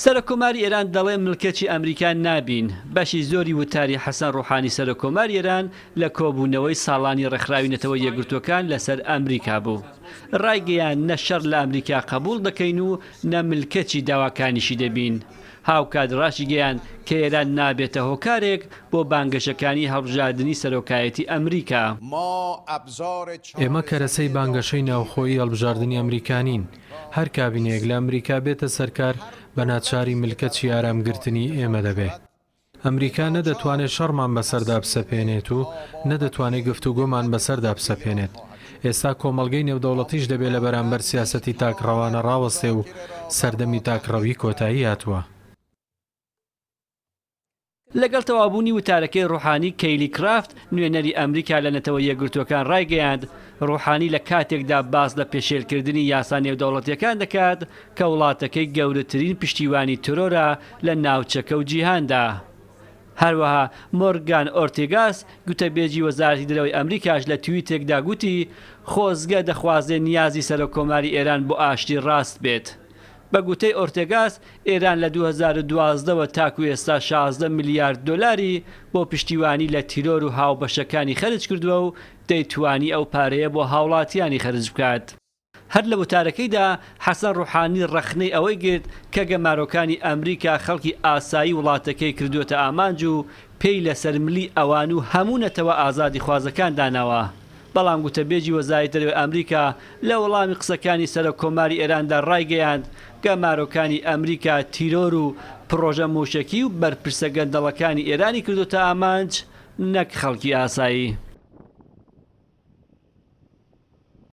سەرۆککۆماری ئێران دەڵێ ملکەچی ئەمریکا نابین. بەشی زۆری وتاری حەسەن ڕوحانی سەرۆککۆماری ئێران لە کۆبوونەوەی ساڵانی ڕێکخراوی نەتەوە یەکگرتووەکان لەسەر ئەمریکا بوو. ڕایگەیاند نە شەڕ لە ئەمریکا قەبووڵ دەکەین و نە ملکەچی داواکانیشی دەبین. هاوکات ڕاشیگەیاند کە ئێران نابێتە هۆکارێک بۆ بانگەشەکانی هەڵبژاردنی سەرۆکایەتی ئەمریکا. ئێمە کەرەسەی بانگەشەی ناوخۆیی هەڵبژاردنی ئەمریکا نین. هەر کابینەیەک لە ئەمریکا بێتە سەرکار بە ناچاری ملکەچی ئارامگرتنی ئێمە دەبێ. ئەمریکا نە دەتوانێ شەڕمان بەسەردا بسەپێنێت و نە دەتوانێ گفتوگۆمان بەسەردا بسەپێنێت. ئێستا کۆمەڵگەی نێودەوڵەتیش دەبێ لە بەرامبەر سیاسەتی تاکڕەوانە ڕاوەستێ و سەردەمی تاکڕەوی کۆتایی هاتووە. لەگەڵ تەواوبوونی وتارەکەی ڕوحانی، کەیلی کرافت، نوێنەری ئەمریکا لە نەتەوە یەکگرتووەکان ڕایگەیاند، ڕوحانی لە کاتێکدا باس لە پێشێلکردنی یاسا نێودەوڵەتییەکان دەکات کە وڵاتەکەی گەورەترین پشتیوانی ترۆرە لە ناوچەکە و جیهاندا. هەروەها مۆرگان ئۆرتێگاس، گوتەبێژی وەزارەتی دەرەوەی ئەمریکاش لە تویتێکدا گوتی، خۆزگە دەخوازێ نیازی سەرۆککۆماری ئێران بۆ ئاشتی ڕاست بێت. بە گوتەی ئۆرتێگاس، ئێران لە 2012 وە تاکو ئێستا 16 ملیارد دۆلاری بۆ پشتیوانی لە تیرۆر و هاوبەشەکانی خەرج کردووە و دەیتوانی ئەو پارەیە بۆ هاوڵاتیانی خەرج بکات. هەر لە وتارەکەیدا حەسەن ڕوحانی ڕەخنەی ئەوەی گرت کە گەمارۆکانی ئەمریکا خەڵکی ئاسایی وڵاتەکەی کردووەتە ئامانج و پێی لەسەر ملی ئەوان و هەموو نەتەوە ئازادیخوازەکان داناوە. بەڵام گوتەبێژی وەزارەتی دەرەوەی ئەمریکا لە وەڵامی قسەکانی سەرۆک کۆماری ئێراندا ڕایگەیاند، گەمارۆکانی ئەمریکا تیرۆر و پڕۆژە مووشەکی و بەرپرسە گەندەڵەکانی ئێرانی کردۆتە ئامانج نەک خەڵکی ئاسایی.